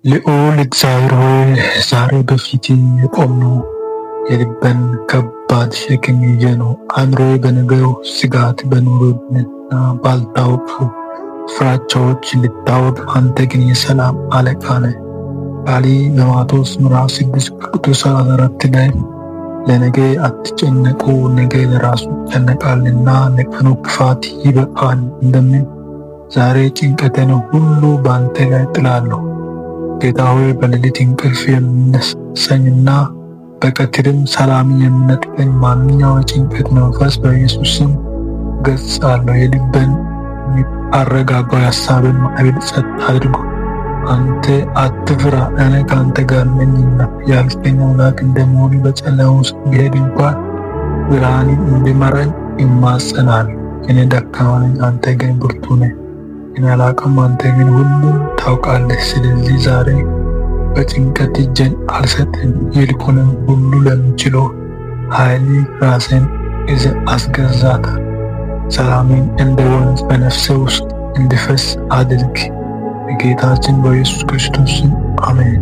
ልዑል እግዚአብሔር ሆይ፣ ዛሬ በፊትህ የቆምነው የልቤን ከባድ ሸክም ይዤ ነው። አእምሮዬ በነገው ስጋት፣ በኑሮ ውድነትና ባልታወቁ ፍራቻዎች ሊታወክ፣ አንተ ግን የሰላም አለቃ ነህ። ቃልህ በማቴዎስ ምዕራፍ 6 ቁጥር 34 ላይ ለነገ አትጨነቁ፣ ነገ ለራሱ ይጨነቃልና፣ ለቀኑ ክፋት ይበቃል እንደሚል ዛሬ ጭንቀቴን ሁሉ በአንተ ላይ ጥላለሁ። ጌታ ሆይ፣ በሌሊት እንቅልፍ የሚነሳኝና በቀትርም ሰላም የሚነጥቀኝ ማንኛውም የጭንቀት መንፈስ በኢየሱስ ስም እገሥጻለሁ። የልቤን አረጋጋው፣ የሐሳቤን ማዕበል ጸጥ አድርጎ አንተ አትፍራ፣ እኔ ከአንተ ጋር ነኝና ያልከኝ አምላክ እንደመሆኑ በጨለማ ውስጥ ብሄድ እንኳን ብርሃን እንዲመራኝ እማጸናለሁ። እኔ ደካማ ነኝ፣ አንተ ግን ብርቱ ነህ። እኔ አላውቅም፣ አንተ ግን ሁሉን ታውቃለህ። ስለዚህ ዛሬ በጭንቀት እጄን አልሰጥም፣ ይልቁንም ሁሉ ለሚችለው ኃይል ራሴን አስገዛታለሁ። ሰላምን እንደ ወንዝ በነፍሴ ውስጥ እንዲፈስ አድርግ። በጌታችን በኢየሱስ ክርስቶስ አሜን።